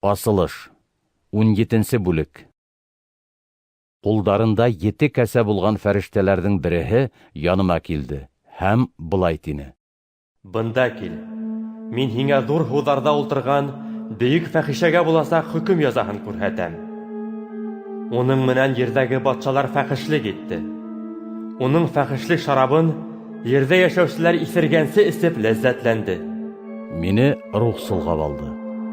Асылыш. 17-нсе бүлек. Ҡулдарында ете кәсә булған фәрештәләрҙең береһе яныма килде һәм былай тине: Бында кил. Мин һиңә ҙур һыуҙарҙа ултырған бөйөк фәхишәгә буласаҡ хөкөм язаһын күрһәтәм. Уның менән ерҙәге батшалар фәхешлек итте. Уның фәхешлек шарабын ерҙә йәшәүселәр иҫергәнсе эсеп ләззәтләнде. Мине рух солғап алды,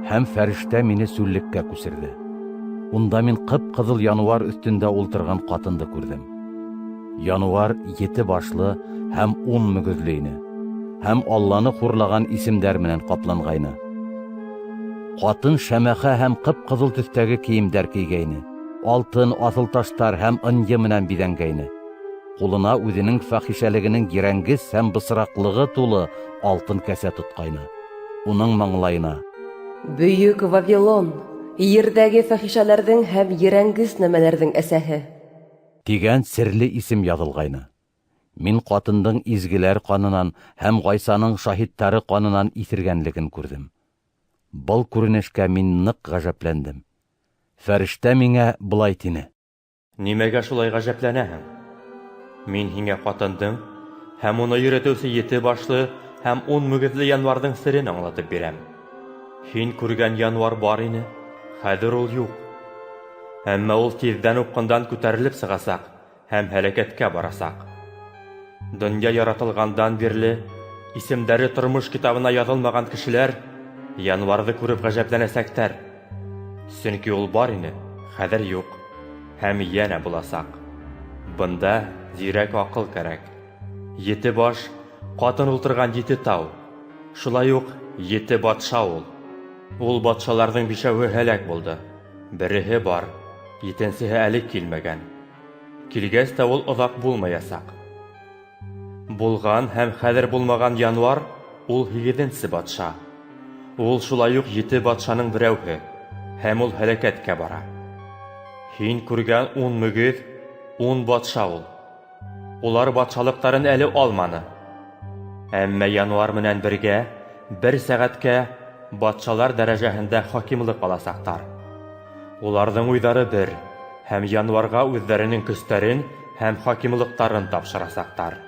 һәм фәрештә мине сүллеккә күсерҙе. Унда мин ҡып-ҡыҙыл януар өҫтөндә ултырған ҡатынды күрҙем. Януар ете башлы һәм 10 мөгөҙлө ине, һәм Алланы хурлаған исемдәр менән ҡапланғайны. Ҡатын шәмәхә һәм ҡып-ҡыҙыл төҫтәге кейемдәр кейгәйне, алтын, аҫылташтар һәм ынйы менән биҙәнгәйне. Ҡулына үҙенең фәхишәлегенең ерәнгес һәм бысраҡлығы тулы алтын кәсә тотҡайны. Уның маңлайына: Бөйөк Вавилон, ерҙәге фәхишәләрҙең һәм ерәнгес нәмәләрҙең әсәһе. Тигән серле исем яҙылғайны. Мин ҡатындың изгеләр ҡанынан һәм Ғайсаның шаһиттары ҡанынан иҫергәнлеген күрҙем. Был күренешкә мин ныҡ ғәжәпләндем. Фәрештә миңә былай тине: Нимәгә шулай ғәжәпләнәһең? Мин һиңә ҡатындың һәм уны йөрөтөүсе ете башлы һәм 10 мөгөҙлө януарҙың серен аңлатып бирәм. Һин күргән януар бар ине, хәҙер ул юҡ. Әммә ул тиҙҙән упҡындан күтәрелеп сығасаҡ һәм һәләкәткә барасаҡ. Донъя яратылғандан бирле исемдәре тормош китабына яҙылмаған кешеләр януарҙы күреп ғәжәпләнәсәктәр. Сөнки ул бар ине, хәҙер юҡ, һәм йәнә буласаҡ. Бында зирәк аҡыл кәрәк. Ете баш ҡатын ултырған ете тау. Шулай уҡ ете батша ул. Ул батшаларҙың бишәүһе һәләк булды. Береһе бар, етенсеһе әле килмәгән. Килгәс тә ул оҙаҡ булмаясаҡ. Булған һәм хәҙер булмаған януар ул һигеҙенсе батша. Ул шулай уҡ ете батшаның берәүһе, һәм ул һәләкәткә бара. Һин күргән 10 мөгөҙ 10 батша ул. Улар батшалыҡтарын әле алманы. Әммә януар менән бергә бер сәғәткә батшалар дәрәжәһендә хакимлыҡ аласаҡтар. Уларҙың уйҙары бер, һәм януарға үҙҙәренең көстәрен һәм хакимлыҡтарын тапшырасаҡтар.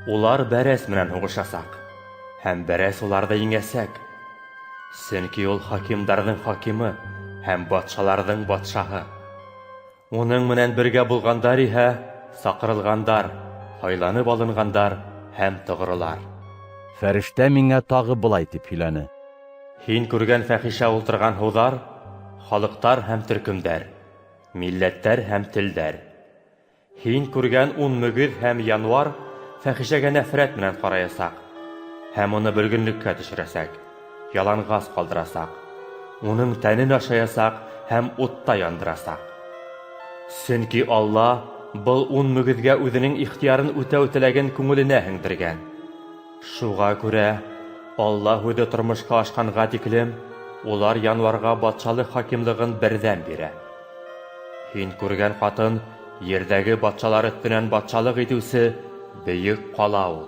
Улар бәрәс менән һуғышасаҡ, һәм бәрәс уларҙы еңәсәк. Сөнки ул хакимдарҙың хакимы һәм батшаларҙың батшаһы. Уның менән бергә булғандар иһә саҡырылғандар, һайланып алынғандар һәм тоғролар. Фәрештә миңә тағы былай тип һөйләне: Һин күргән фәхишә ултырған һыуҙар халыҡтар һәм төркөмдәр, милләттәр һәм телдәр. Һин күргән 10 мөгөҙ һәм януар фәхишәгә нәфрәт менән ҡараясаҡ һәм уны бөлгөнлөккә төшөрәсәк, яланғас ҡалдырасаҡ, уның тәнен ашаясаҡ һәм утта яндырасаҡ. Сөнки Алла был 10 мөгөҙгә үҙенең ихтыярын үтәү теләген күңеленә һеңдергән. Шуға күрә Алла һүҙе тормошҡа ашҡанға тиклем улар януарға батшалыҡ хакимлығын берҙәм бирә. Һин күргән ҡатын ерҙәге батшалар өҫтөнән батшалыҡ итеүсе бөйөк ҡала ул.